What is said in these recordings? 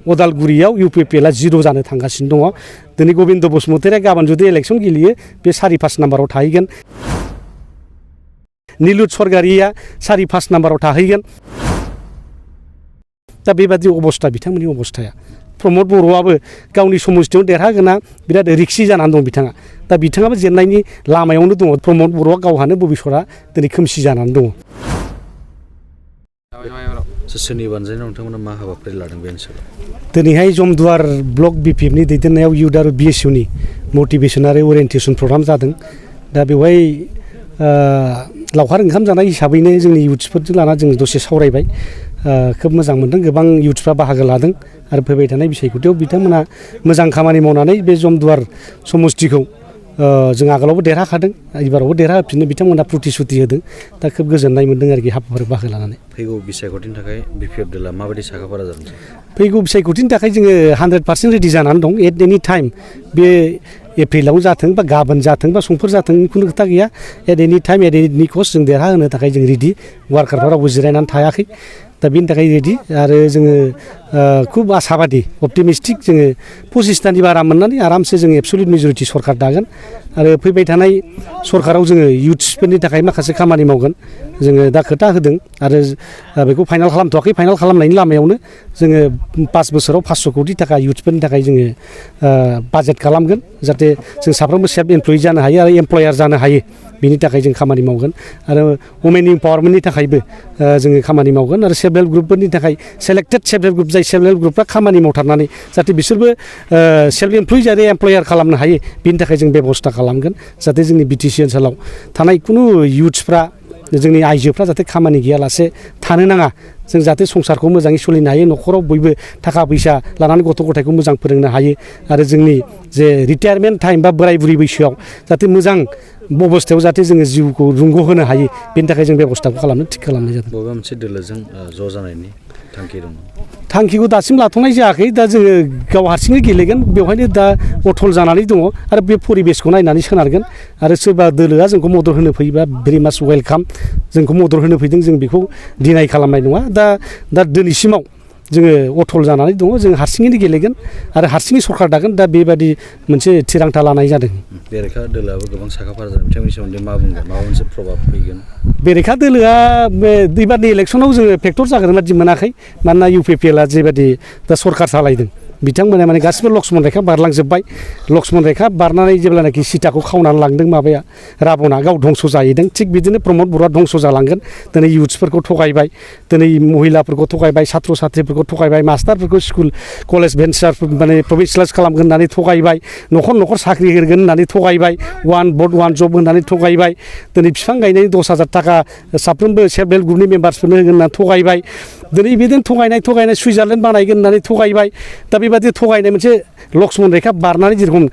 उदालगुरियाव UPPLआ 0 जानो थांगासिनो दङ दिनै गबिन्द बसुमतारिया गाबोन जुदि इलेक्सन गेलेयो बे 4-5 नाम्बाराव थाहैगोन नीलुत सरगारिया 4-5 नाम्बाराव थाहैगोन दा बेबादि अबस्था बिथांमोननि अबस्थाया प्रमद बर'आबो गावनि समस्थियाव देरहागोना बिराद रिक्सि जानानै दं बिथाङा दा बिथाङाबो जेननायनि लामायावनो दङ प्रमद बर'आ गावहानो भबिसतआ दिनै खोमसि जानानै दङ सोरनि बानजायनायाव नोंथांमोना मा हाबाफारि लादों बे ओनसोलाव दिनैहाय जमदुवार ब्लक BPFनि दैदेननायाव इउथ आरो BSUनि मटिभेसन आरो ओरियेन्टेसन प्रग्राम जादों दा बेवहाय लावखार ओंखाम जानाय हिसाबैनो जोंनि इउथ्सफोरजों लाना जों दसे सावरायबाय खोब मोजां मोनदों गोबां इउथ्सफ्रा बाहागो लादों आरो फैबाय थानाय बिसायख'थियाव बिथांमोना मोजां खामानि मावनानै बे जमदुवार समस्थिखौ जों आगोलावबो देरहाखादों एबारावबो देरहाफिननो बिथांमोना प्रतिश्रुति होदों दा खोब गोजोननाय मोनदों आरोखि हाबाफारियाव बाहागो लानानै फैगौ बिसायख'थिनि थाखाय BPF दला माबायदि साखाफारा जादों फैगौ बिसायख'थिनि थाखाय जोङो 100% रेडि जानानै दं एट एनि टाइम बे एप्रिलाव जाथों बा गाबोन जाथों बा समफोर जाथों खुनु खोथा गैया एट एनि टाइम एट एनि कस्ट जों देरहाहोनो थाखाय जों रेडि वार्कारफ्रा रावबो जिरायनानै थायाखै दा बेनि थाखाय रेडि आरो जोङो खुब आसाबादि अपटिमिस्टिक जोङो 25तानि बारा मोननानै आरामसे जोङो एबसुलुट मेजरिटि सरकार दागोन आरो फैबाय थानाय सरकाराव जोङो इउथ्सफोरनि थाखाय माखासे खामानि मावगोन जोङो दा खोथा होदों आरो बेखौ फाइनाल खालामथ'वाखै फाइनाल खालामनायनि लामायावनो जोङो 5 बोसोराव 500 कोटि थाखा इउथ्सफोरनि थाखाय जोङो बाजेट खालामगोन जाहाथे जों साफ्रोमबो सेल्फ एमप्लयि जानो हायो आरो एमप्लयार जानो हायो बिनि थाखाय जों खामानि मावगोन आरो वुमेन इम्पावारमेन्टनि थाखायबो जोङो खामानि मावगोन आरो सेल्फ हेल्प ग्रुपफोरनि थाखाय सेलेक्टेड सेल्फ हेल्प ग्रुप जाय सेल्फ हेल्प ग्रुपफ्रा खामानि मावथारनानै जाहाथे बिसोरबो सेल्फ एमप्लयि आरो एमप्लयार खालामनो हायो बिनि थाखाय जों बेबस्था खालामगोन जाहाथे जोंनि BTC ओनसोलाव थानाय कुनु इउथ्सफ्रा जोंनि आइजोफ्रा जाहाथे खामानि गैयालासे थानो नाङा जों जाहाथे संसारखौ मोजाङै सोलिनो हायो न'खराव बयबो थाखा फैसा लानानै गथ' गथायखौ मोजां फोरोंनो हायो आरो जोंनि जे रिटायारमेन्ट टाइम बा बोराय बुरि बैसोआव जाहाथे मोजां अबस्थायाव जाहाथे जोङो जिउखौ रुंग'होनो हायो बेनि थाखाय जों बेबस्थाखौ खालामनो थिग खालामनाय जादों बबेबा मोनसे दोलोजों ज' जानायनि थांखि दङ थांखिखौ दासिम लाथ'नाय जायाखै दा जोङो गाव हारसिङै गेलेगोन बेवहायनो दा अथल जानानै दङ आरो बे परिबेसखौ नायनानै सोनारगोन आरो सोरबा दोलोआ जोंखौ मदद होनो फैयोबा भेरि माच वेलकाम जोंखौ मदद होनो फैदों जों बेखौ डिनाय खालामनाय नङा दा दिनैसिमाव जोङो अथल जानानै दङ जों हारसिङैनो गेलेगोन आरो हारसिङै सरकार दागोन दा बेबादि मोनसे थिरांथा लानाय जादों बेरेखा दोलोआबो गोबां साखाफारा जादों बिथांमोननि सोमोन्दै मा बुंगोन माबा मोनसे प्रभाब फैगोन बेरेखा दोलोआ एबारनि इलेक्सनाव जोङो फेक्टर जागोन बादि मोनाखै मानोना UPPLआ जेबादि दा सरकार सालायदों बिथांमोना माने गासिबो लक्ष्मन रेखा बारलांजोब्बाय लक्ष्मन रेखा बारनानै जेब्लानाखि सीताखौ खावनानै लांदों माबाया राबना गाव धंस' जाहैदों थिग बिदिनो प्रमद बर'आ धंस' जालांगोन दिनै इउथ्सफोरखौ थगायबाय दिनै महिलाफोरखौ थगायबाय छात्र छात्रीफोरखौ थगायबाय मास्टारफोरखौ स्कुल कलेज भेन्सार माने प्रभिन्सियेलाइज खालामगोन होननानै थगायबाय न'खर न'खर साख्रि होगोन होननानै थगायबाय वान भट वान जब होननानै थगायबाय दिनै बिफां गायनायनि 10,000 थाखा साफ्रोमबो सेल्फ हेल्प ग्रुपनि मेम्बार्सफोरनो होगोन होननानै थगायबाय दिनै बिदिनो थगायनाय सुइजारलेण्ड बानायगोन होननानै थगायबाय दा बेबादि थगायनाय मोनसे लक्ष्मन रेखा बारनानै जेरखम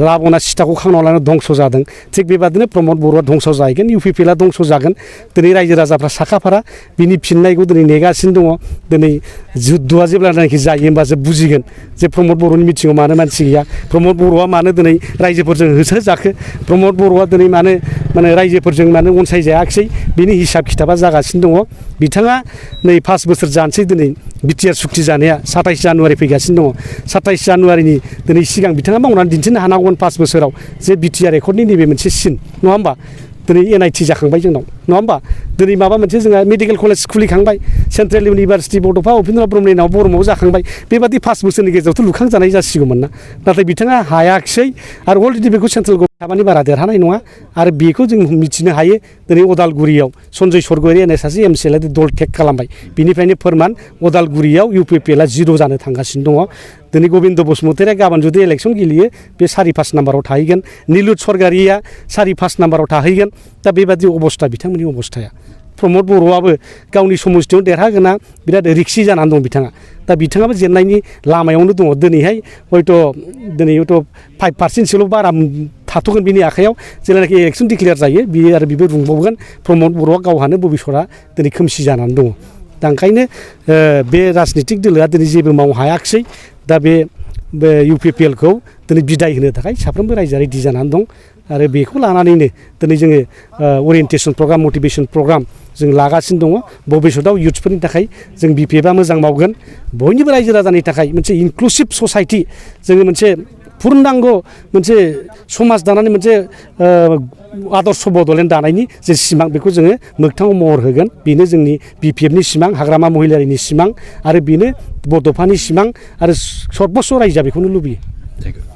राबना सीताखौ खावना लानानै धंस' जादों थिग बेबादिनो प्रमद बर'आ धंस' जाहैगोन UPPLआ धंस' जागोन दिनै रायजो राजाफ्रा साखाफारा बिनि फिननायखौ दिनै नेगासिनो दङ दिनै जुद्धआ जेब्लानाखि जायो होमबासो बुजिगोन जे प्रमद बर'नि मिथिङाव मानो मानसि गैया प्रमद बर'आ मानो दिनै रायजोफोरजों होसोजाखो प्रमद बर'आ दिनै माने रायजोफोरजों मानो अनसायजायाखिसै बिनि हिसाब खिथाबा जागासिनो दङ बिथाङा नै 5 बोसोर जानोसै दिनै बिटिआर सुक्ति जानाया 27 जानुवारि फैगासिनो दङ 27 जानुवारिनि दिनै सिगां बिथाङा मावनानै दिन्थिनो हानांगौमोन 5 बोसोराव जे बिटिआर रेकर्डनि नैबे मोनसे सिन नङा होमबा दिनै NIT जाखांबाय जोंनाव नङा होमबा दिनै माबा मोनसे जोंहा मेडिकेल कलेज खुलिखांबाय सेन्ट्रेल इउनिभारसिटि बड'फा उपेन्द्र ब्रह्मनिनाव बर'माव जाखांबाय बेबादि 5 बोसोरनि गेजेरावथ' लुखांजानाय जासिगौमोन ना नाथाय बिथाङा हायाखिसै आरो अलरेडि बेखौ सेन्ट्रेल गभर्नमेन्टनि बारा देरहानाय नङा आरो बेखौ जों मिथिनो हायो दिनै उदालगुरियाव सन्जय सरगयारि होननाय सासे MCLA दल टेक खालामबाय बिनिफ्रायनो फोरमान उदालगुरियाव UPPLआ 0 जानो थांगासिनो दङ दिनै गबिन्द बसुमतारिया गाबोन जुदि इलेक्सन गेलेयो बे 4-5 नाम्बाराव थाहैगोन नीलुत सरगारिया 4-5 नाम्बाराव थाहैगोन दा बेबादि अबस्था बिथांमोननि अबस्थाया प्रमद बर'आबो गावनि समस्थियाव देरहागोना बिराद रिक्सि जानानै दं बिथाङा दा बिथाङाबो जेननायनि लामायावनो दङ दिनैहाय हयथ' 5%सोल' बारा थाथ'गोन बिनि आखायाव जेब्लानाखि इलेक्सन डिक्लेयार जायो बियो आरो बिबो रुंबावगोन प्रमद बर'आ गावहानो भबिसतआ दिनै खोमसि जानानै दङ दा ओंखायनो बे राजनितिक दोलोआ दिनै जेबो मावनो हायाखिसै दा बे UPPLखौ दिनै बिदाय होनो थाखाय साफ्रोमबो रायजोआ रेडि जानानै दं आरो बेखौ लानानैनो दिनै जोङो ओरियेन्टेसन प्रग्राम मटिभेसन प्रग्राम जों लागासिनो दङ भबिष्यताव इयुथ्सफोरनि थाखाय जों बिपिएफआ मोजां मावगोन बयनिबो रायजो राजानि थाखाय मोनसे इनक्लुसिभ ससाइटि जोङो मोनसे पुर्नांग मोनसे समाज दानानै मोनसे आदर्श बड'लेण्ड दानायनि जे सिमां बेखौ जोङो मोगथाङाव महर होगोन बेनो जोंनि बिपिएफनि सिमां हाग्रामा महिलारिनि सिमां आरो बेनो बड'फानि सिमां आरो सर्बस्व रायजोआ बेखौनो लुबैयो। Thank you.